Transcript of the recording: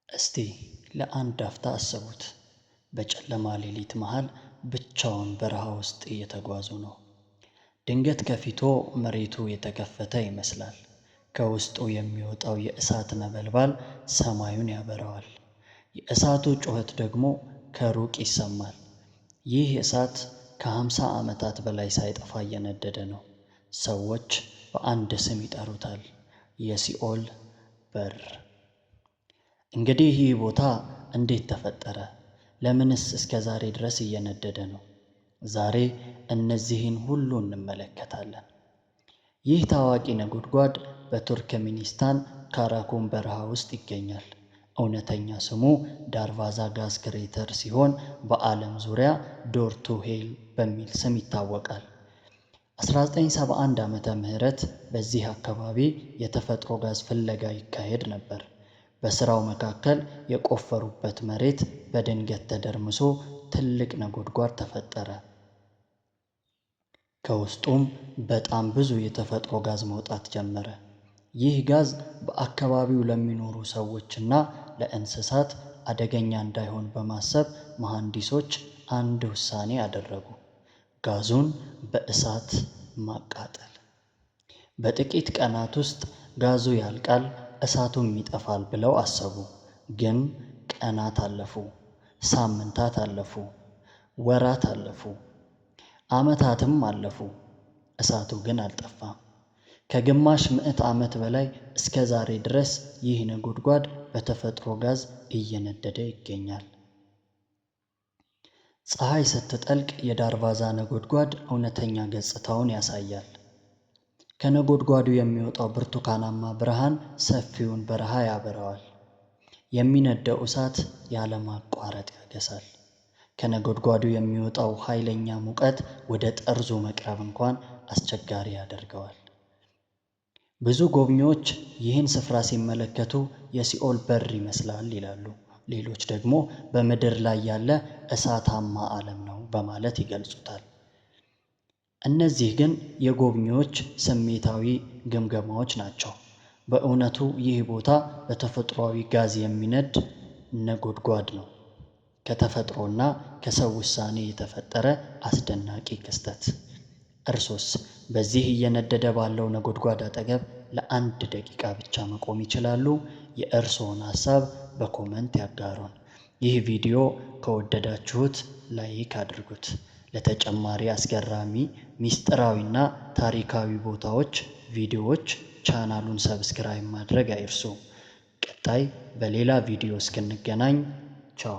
እስቲ ለአንድ አፍታ አስቡት። በጨለማ ሌሊት መሃል ብቻውን በረሃ ውስጥ እየተጓዙ ነው። ድንገት ከፊቶ መሬቱ የተከፈተ ይመስላል። ከውስጡ የሚወጣው የእሳት ነበልባል ሰማዩን ያበራዋል። የእሳቱ ጩኸት ደግሞ ከሩቅ ይሰማል። ይህ እሳት ከ50 ዓመታት በላይ ሳይጠፋ እየነደደ ነው። ሰዎች በአንድ ስም ይጠሩታል፣ የሲኦል በር። እንግዲህ ይህ ቦታ እንዴት ተፈጠረ? ለምንስ እስከ ዛሬ ድረስ እየነደደ ነው? ዛሬ እነዚህን ሁሉ እንመለከታለን። ይህ ታዋቂ ነጎድጓድ በቱርክሜኒስታን ካራኩም በረሃ ውስጥ ይገኛል። እውነተኛ ስሙ ዳርቫዛ gas crater ሲሆን በዓለም ዙሪያ Door to Hell በሚል ስም ይታወቃል። 1971 ዓመተ ምህረት በዚህ አካባቢ የተፈጥሮ ጋዝ ፍለጋ ይካሄድ ነበር። በስራው መካከል የቆፈሩበት መሬት በድንገት ተደርምሶ ትልቅ ነጎድጓድ ተፈጠረ። ከውስጡም በጣም ብዙ የተፈጥሮ ጋዝ መውጣት ጀመረ። ይህ ጋዝ በአካባቢው ለሚኖሩ ሰዎችና ለእንስሳት አደገኛ እንዳይሆን በማሰብ መሐንዲሶች አንድ ውሳኔ አደረጉ። ጋዙን በእሳት ማቃጠል። በጥቂት ቀናት ውስጥ ጋዙ ያልቃል፣ እሳቱም ይጠፋል ብለው አሰቡ። ግን ቀናት አለፉ፣ ሳምንታት አለፉ፣ ወራት አለፉ፣ ዓመታትም አለፉ። እሳቱ ግን አልጠፋም። ከግማሽ ምዕት ዓመት በላይ እስከ ዛሬ ድረስ ይህ ነጎድጓድ በተፈጥሮ ጋዝ እየነደደ ይገኛል። ፀሐይ ስትጠልቅ የዳርቫዛ ነጎድጓድ እውነተኛ ገጽታውን ያሳያል። ከነጎድጓዱ የሚወጣው ብርቱካናማ ብርሃን ሰፊውን በረሃ ያበራዋል። የሚነደው እሳት ያለማቋረጥ ያገሳል። ከነጎድጓዱ የሚወጣው ኃይለኛ ሙቀት ወደ ጠርዙ መቅረብ እንኳን አስቸጋሪ ያደርገዋል። ብዙ ጎብኚዎች ይህን ስፍራ ሲመለከቱ የሲኦል በር ይመስላል ይላሉ። ሌሎች ደግሞ በምድር ላይ ያለ እሳታማ ዓለም ነው በማለት ይገልጹታል። እነዚህ ግን የጎብኚዎች ስሜታዊ ግምገማዎች ናቸው። በእውነቱ ይህ ቦታ በተፈጥሯዊ ጋዝ የሚነድ ነጎድጓድ ነው። ከተፈጥሮና ከሰው ውሳኔ የተፈጠረ አስደናቂ ክስተት። እርሶስ በዚህ እየነደደ ባለው ነጎድጓድ አጠገብ ለአንድ ደቂቃ ብቻ መቆም ይችላሉ? የእርስዎን ሀሳብ በ comment ያጋሩን። ይህ ቪዲዮ ከወደዳችሁት like አድርጉት። ለተጨማሪ አስገራሚ ሚስጥራዊና ታሪካዊ ቦታዎች ቪዲዮዎች ቻናሉን subscribe ማድረግ አይርሱ። ቀጣይ በሌላ ቪዲዮ እስክንገናኝ ቻው።